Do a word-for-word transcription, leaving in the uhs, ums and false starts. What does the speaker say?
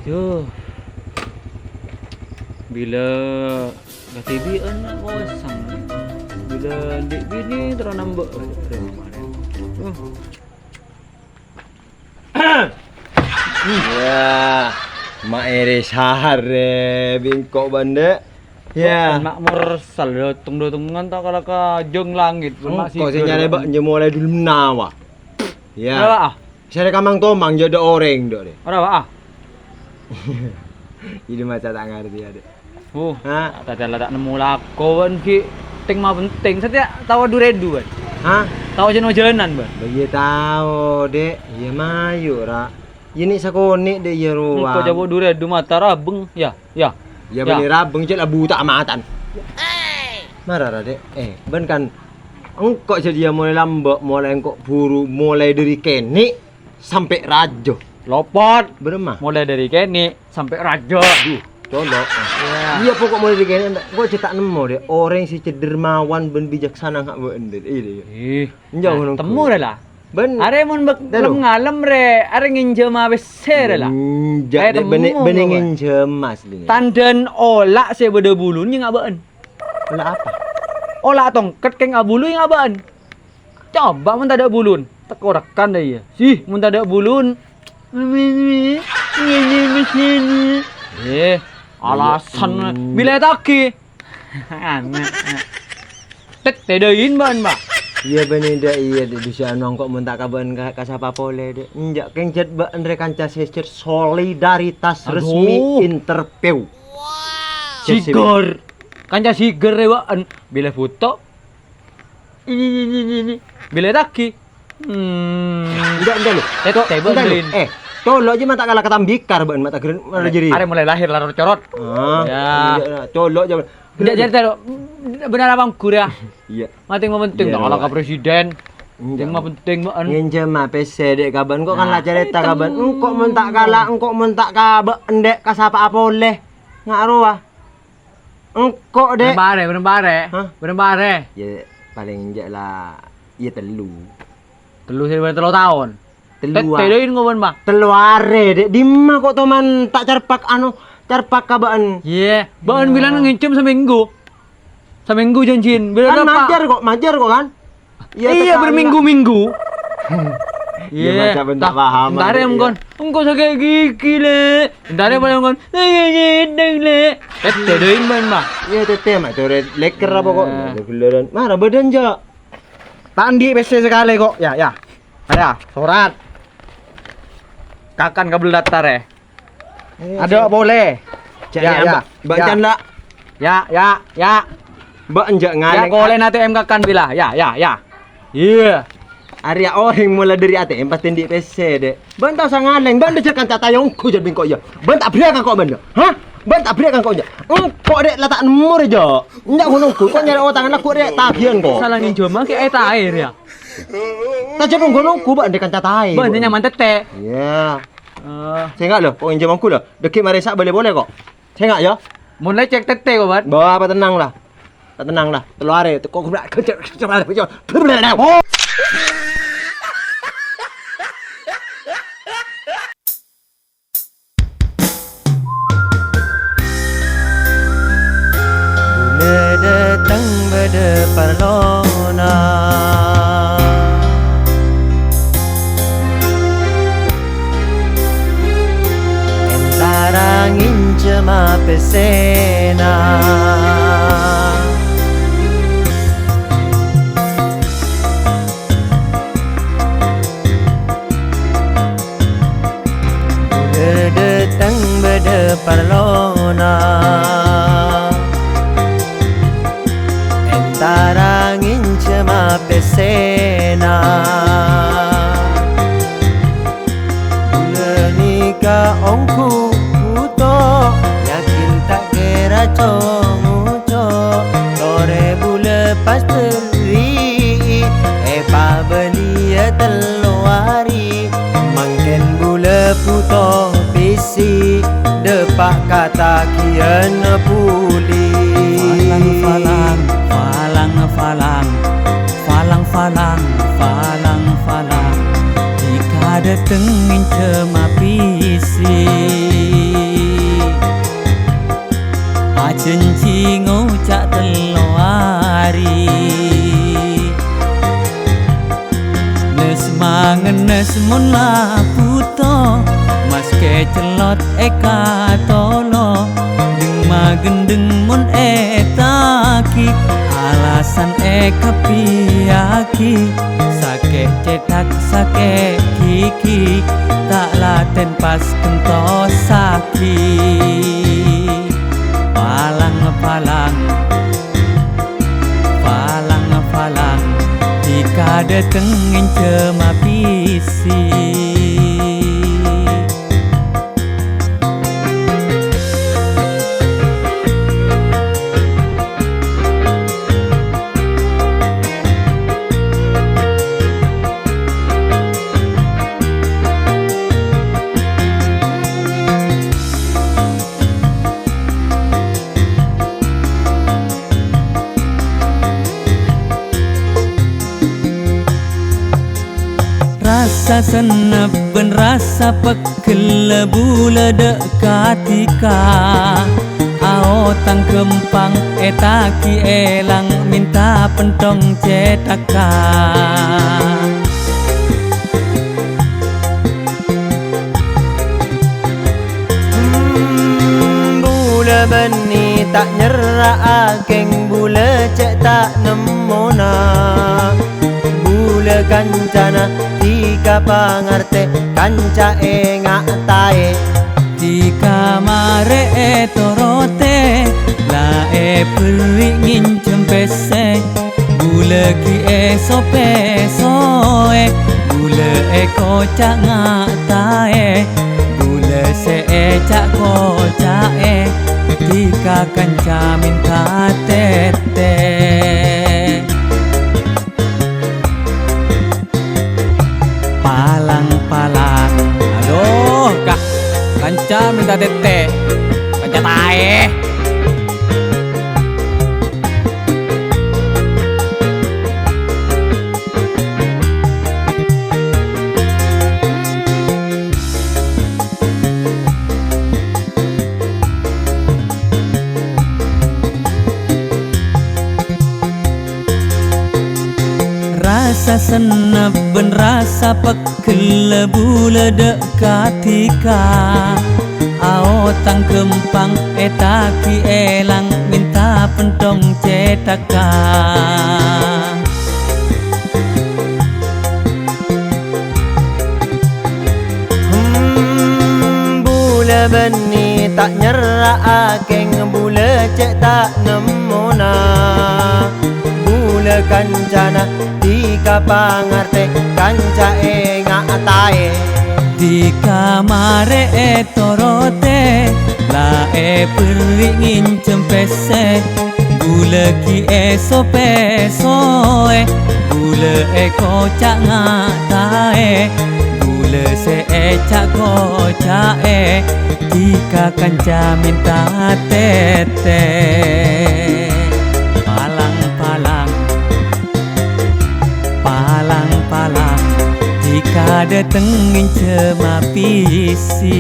Yo. Bilâ kadhibi'ân kosong. Bilâ andi' binè terro nambâ. Uh. Yâ, ma' èrè sarè bi' engko' bân, Dek. Yâ. Ma' morsal, dâteng-dâtengan ta' kala ka jâng langit, bân ma' engko' sè nyarè bâ' jâ molaè dulem nawa. Yâ. Ora, ah. Sarè kamang-tomang jâ dâ' orèng, Dek, rè. Ora, ah. Ini masa ta' ngartè, yâ, Dek. Oh, ha? Tadâ' la ta' nemmo lako, bân, ghi' tèng ma' pentèng. Satèya tao du-rèdu, bân. Ha? Tao jân-ojânan, bân. Bâ iyâ tao, Dek. Iyâ mayu, ra. Iyâ nè' sakonè', Dek, iyâ rowa. Engko' jâ' du-rèdu mata rabeng, yâ, yâ. Yâ, bânnè rabeng, cè' la buta' matana. Mara, ra, Dek. Eh, bân kan engko' jâdiyâ molaè lambâ', molaè engko' buru, molaè dâri kènè'. Sampè' rajâ. Lopot. Bârâmma? Molaè dâri kènè' sampè' rajâ. Duh, colo'. Iyâ. Iyâ, poko' molaè dâri kènè', engko' jâ ta' nemmo, Dek. Orèng sè cè' dermawan bân bijaksana nga' bâ'en, Dek. Iyâ, iyâ. Ih. Enjâ' nah, ngono temmo, rè, la. Bân. Arè mon bâk-, lem ngalem, rè. Arè ngènjhâma pèssè, rè, la. Enjâ', Dek, temmo, bânnè, bânnè ngènjhâma aslinè. Tandhân ola' sè bâdâ bulun nga' bâ'en. Ola' apa? Ola' tongket kèng abulu nga' bâ'en. Coba mon tadâ' bulun, teko rekan dâ' iyâ. Sih, mon tadâ' bulun. Eh, alasan bilâ taghi. Aneh. Tèttè dâin bâ'en, Pak. Iyâ, bânnè dâ' iyâ, Dek, bisa nongko' mon ta' ka bâ'en ka, ka sapa polè, Dek. Enjâ' kèng jât bâ'en rè kanca sè jât solidaritas resmi interview. Sigor. Kanca sigor rè bâ'en. Bilâ buto, Ini, ini, ini, ini. Bilâ taghi. Hmm. Enjâ', enjâ' lu. Eh, tèttè bâ'en. Eh, colo' jâ ma' ta' kala katambikar bâ'en ma' ta' gher-, mara jârèya. Arè molaè lahèr la ro-corot. Ah, yâ. Enjâ', colo' jâ. Enjâ' jârèya lo. Bhender apa ongghu, yâ? Iyâ. Ma' tèng ma' pentèng, ta' kala ka presiden. Enjâ'. Tèng ma' pentèng bâ'en. Ngènjhâma pèssè, Dek, ka bâ'en. Engko' kan la carèta ka bâ'en. Engko' mon ta' kala, engko' mon ta' ka bâ'en, Dek, ka sapa polè. Nga' rowa. Engko', Dek. Bârâmpa arè, bârâmpa arè? Hah? Bârâmpa arè? Yâ, palèng enjâ' la, iyâ, tello. Tello sè bârâmpa tello taon? Tello a-, tèttè dâin ngowan, Pak. Tello arè, Dek. Dimma ko' toman ta' carpak, anu, carpak ka bâ'en. Iyâ, bâ'en bilân ngènjhâm samènggu. Samènggu jhânjhina. Bilân kan apa? Majâr ko', majâr ko' kan? Iyâ, iyâ, berminggu-minggu. Iyâ, iyâ, maca bân ta' paham, entarè, iyâ. Engko' sakè' gigi, Lè'. Entarè palèng engko', "Sakè' gigi, Lè'." Tèttè dâin bâ'en, Pak. Iyâ, tèttè, ma' torè lèkèr apa ko'? Iyâ. Mara bâdân, jâ'. Ta' andi' pèssè sakalè ko'. Yâ, yâ. Arèya, sorat. Kakan kabellât tarè. Adâ' polè. Yâ, yâ, bâ'en la. Yâ, yâ, yâ. Bâ'en jâ' ngalèng. Yâ, kolèna A T M kakan bilâ. Yâ, yâ, yâ. Iyâ. Arèya orèng mola dâri A T M pastè andi' pèssè, Dek. Bâ'en ta' osa ngalèng, bâ'en dâjâr kanca tayongku jâ' bengko' iyâ. Bâ'en ta' bâriyâ ka ko' bâ'en, yâ? Hah? Bâ'en ta' bâriyâ ka ko' iyâ? Engko' Dek la ta' nemmo rè, jâ'. Enjâ' ngono engko', ko' nyarè otangan lagghu' rè taghiyân ko'. Sala ngènjhâma kè è taè rèya. Ta' jâ' nonggu-nonggu bâ'en dâ' kanca taè. Bâ'en nyaman tèttè. Iyâ. Eh. Sènga' lo, ko' ngènjhâm ongghu lo. Dâgghi' marè sa' bâli polè ko'. Sènga', yâ. Mon lècèk tèttè ko', Bân. Bâ, apa tennang la. Apa tennang la. Tello arè, teko. Bulâ dâteng bâdâ parlona. Entara ngènjhâma pèssèna. Bulâ dâteng bâdâ parlona. Entara ngènjhâma pèssèna. Bulâ nèka ongghu bhuto, yakin ta' kèra co-ngoco. Torè bulâ pas terri, èpabâliyâ tello arè. Mangkèn bulâ bhuto pèssè, dâpa' ka taghiyân poli. Falang, falang, falang, falang, falang, falang, falang, falang. Dika dâteng ngènjhâma pèssè. Janji ngoca' tello arè. Nes mangennes mon la buto, maskè cellot èkatolo, deng-magendeng mon ètagi, alasan èkabbhiyâghi, sakè' cèthak, sakè' ghighi, ta' latèn pas gentosaghi. Palang-palang, palang-palang, dhika dâteng ngènjhâma pèssè. Rassa sennep bân rassa peggel bulâ dâ' ka dhika. Aotang ghâmpang ètagi èlang mènta pentong cèthagghâ. Hmm, bulâ bânnè ta' nyerra'a, kèng bulâ cè' ta' nemmona. Bulâ kancana dhika pangartè, kanca ènga' taè. Dhika marè ètorotè, la èberri' ngènjhâm pèssè. Bulâ ghi' èso-pèsoè, bulâ èkoca' nga' taè, bulâ sè èca'-koca'è, dhika kanca mènta tètè. Palang-palang, adu, kah, kanca mènta tètè, kanca taè. Rassa sennep bân rassa peggel bulâ dâ' ka dhika. Aotang ghâmpang ètagi èlang mènta pentong cèthagghâ. Hmm, bulâ bânnè ta' nyerra'a, kèng bulâ cè' ta' nemmona. Bulâ kancana dhika pangartè, kanca ènga' taè. Dhika marè ètorotè, la èberri' ngènjhâm pèssè. Bulâ ghi' èso-pèsoè, bulâ èkoca' nga' taè, bulâ sè èca'-koca'è, dhika kanca mènta tètè. Palang-palang, palang-palang, dhika dâteng ngènjhâma pèssè.